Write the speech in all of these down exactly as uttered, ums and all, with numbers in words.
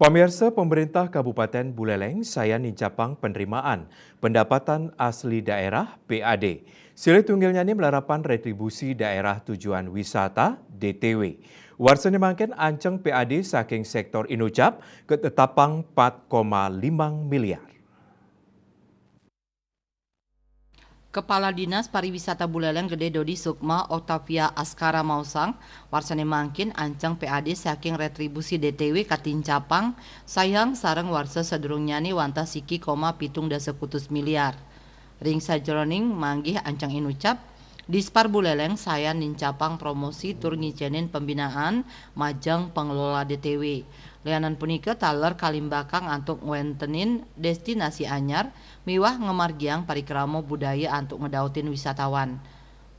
Pamirsa, pemerintah Kabupaten Buleleng sayan nincapang penerimaan pendapatan asli daerah, P A D. Silih tunggilnya ni melarapan retribusi daerah tujuan wisata, D T W. Warsa ni mangkin anceng P A D saking sektor inucap ketetapang empat koma lima miliar. Kepala Dinas Pariwisata Buleleng Gede Dodi Sukma Octavia Askara maosang, warsa ni mangkin anceng P A D saking retribusi D T W katincapang, sayang sareng warsa sadurungnya ni wantah siki koma pitung dasa kutus miliar. Ring sajeroning manggih anceng inucap, Dispar Buleleng sayan nincapang promosi tur ngicenin pembinaan majeng pengelola D T W. Lianan punika taler kalimbakang antuk ngwentenin destinasi anyar miwah ngamargiang parikrama budaya antuk ngedautin wisatawan.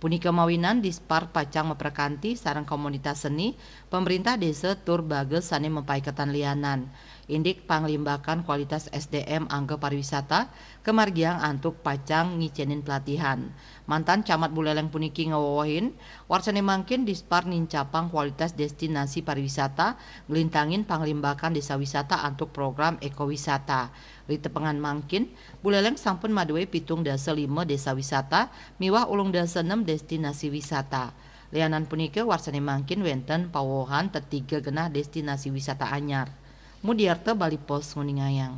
Punika mawinan Dispar pacang maprakanti sareng komunitas seni, pemerintah desa tur baga sane mapaiketan lianan. Indik panglimbakan kualitas S D M angga pariwisata, kamargiang antuk pacang ngicenin pelatihan. Mantan Camat Buleleng puniki ngewewehin, warsane mangkin Dispar nincapang kualitas destinasi pariwisata, nglintangin panglimbakan desa wisata antuk program ekowisata. Ritepengan mangkin, Buleleng sampun madue pitung dasa lima desa wisata miwah ulung dasa enem destinasi wisata. Lianan punika, warsane mangkin wenten pawohan tetiga genah destinasi wisata anyar. Mudiarta Bali Post nguningayang.